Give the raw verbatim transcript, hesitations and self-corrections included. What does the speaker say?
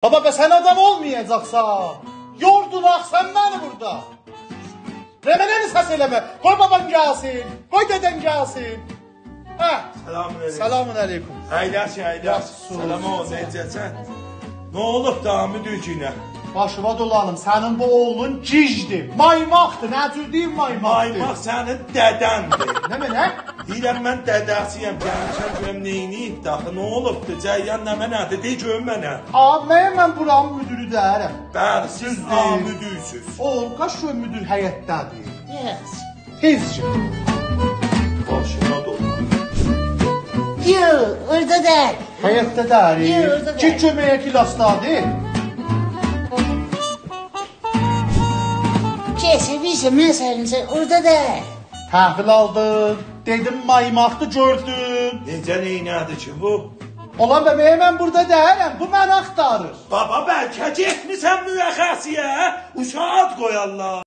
بابا، به سن آدام اولمایاجاقسان، یوردون آخی سن منی بورادا. نمنه سس ائله‌مه، قوی بابان گلسین، قوی دده‌ن گلسین. هه. سلام علیکم. سلام علیکم. اَیلش، اَیلش. یاخشی، ساغ اول. سلام اول، نئجه‌سن؟ نه اولوب دا، مدیر گینه؟ باشیوا دولانیم، سنین بو اوغلون گیجدیر، مایماقدیر، نه جور دئییم مایماقدیر؟ مایماق سنین دده‌ندیر. نمنه؟ دئییرم من دده‌سی‌یم، گلمیشم گؤروم نئینییب داخی، نه اولوبدو؟ جریان نمنه‌دیر؟ دئ گؤروم منه. آ، مگه من بورانین مدیری دئییرم؟ بلی، سیز، دوزدور، آ، مدیرسیز. اوغول، قاچ گؤر مدیر حیطده‌دیر. یس. تئز چیخ. باشینا دولانیم. یوخ، اورادا دئییل. حیطده دئییل. یوخ، اورادا دئییل. گئت گؤر مگه کلاسدادیر. کسه بیسه، من سنین اورادا دئییل. تحویل آلدین، دئدیم مایماقدی، گؤردون. نئجه، نئینه‌دی کی بو؟ اولان به، مگه من بورادا دئییرم، بو منی آختاریر. بابا، بلکه گئتمیسن مرخصی‌یه، اوشاغی آد قویارلار.